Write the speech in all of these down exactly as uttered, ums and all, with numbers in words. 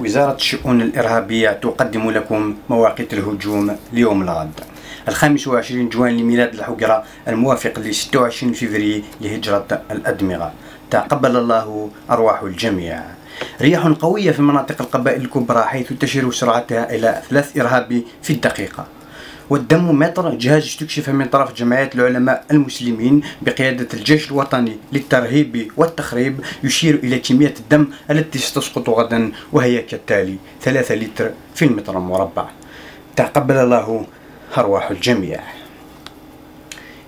وزارة الشؤون الإرهابية تقدم لكم مواقيت الهجوم ليوم الغد، الخامس وعشرين جوان لميلاد الحقرة، الموافق ل ستة وعشرين فيفري لهجرة الأدمغة. تقبل الله أرواح الجميع. رياح قوية في مناطق القبائل الكبرى، حيث تشير سرعتها إلى ثلاث إرهاب في الدقيقة. والدم مطر، جهاز استكشف من طرف جمعية العلماء المسلمين بقيادة الجيش الوطني للترهيب والتخريب يشير إلى كمية الدم التي ستسقط غدا، وهي كالتالي: ثلاثة لتر في المتر المربع. تقبل الله أرواح الجميع.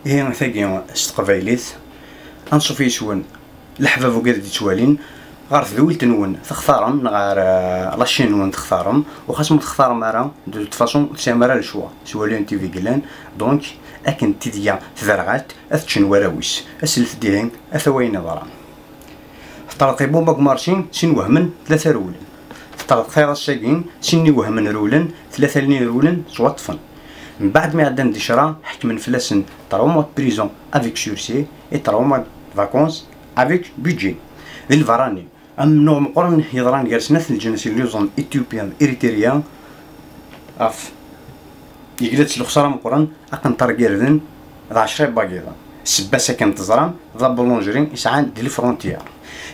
إيه ثقيلة ستقبايليت، أنصف يسون لحباب وقاعد يتوالين. غير تدويلت نون تختارم، غير لاشين نون تختارم، وخاص ما تختارم أرا دو تفاصون تسامر على شوا سوالين تي في قلان. دونك أكن تيديا تدرغات أثتشن وراويس أسلت ديهن أثوين ضرا. تطرق بومبا مارشين سين وهمن ثلاثة رولن. تطرق خير الساقين سين وهمن رولن ثلاثة لين رولن زوطفن. من بعد ما عدن دشرا حكمن فلاسن trois mois de prison avec sursis et trois mois de vacances avec budget. Di lbarani, amnuɣ meqqren yeḍran gar snat n leǧnas illuẓen Éthiopien d Érythrien ɣef yegla-tt lexsara meqqren, aqenṭar n yirden d ɛecra ibagiḍen. Ssebba-s akken teẓram d abulunjri yesɛan di lefrontiyer.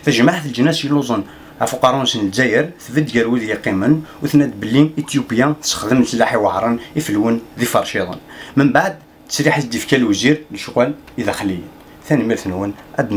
Tajmaɛt n leǧnas yelluẓen ɣef uqerru-nsen n Lezzayer tbedd gar wid yeqqimen u tenna-d belli Éthiopia tessexdem leslaḥ iweɛren ifelwen d iferciḍen. Membeɛd ttesriḥ i s-d-ifka lwezir n lecɣal idaxliyen. Tanemmirt-nwen, ad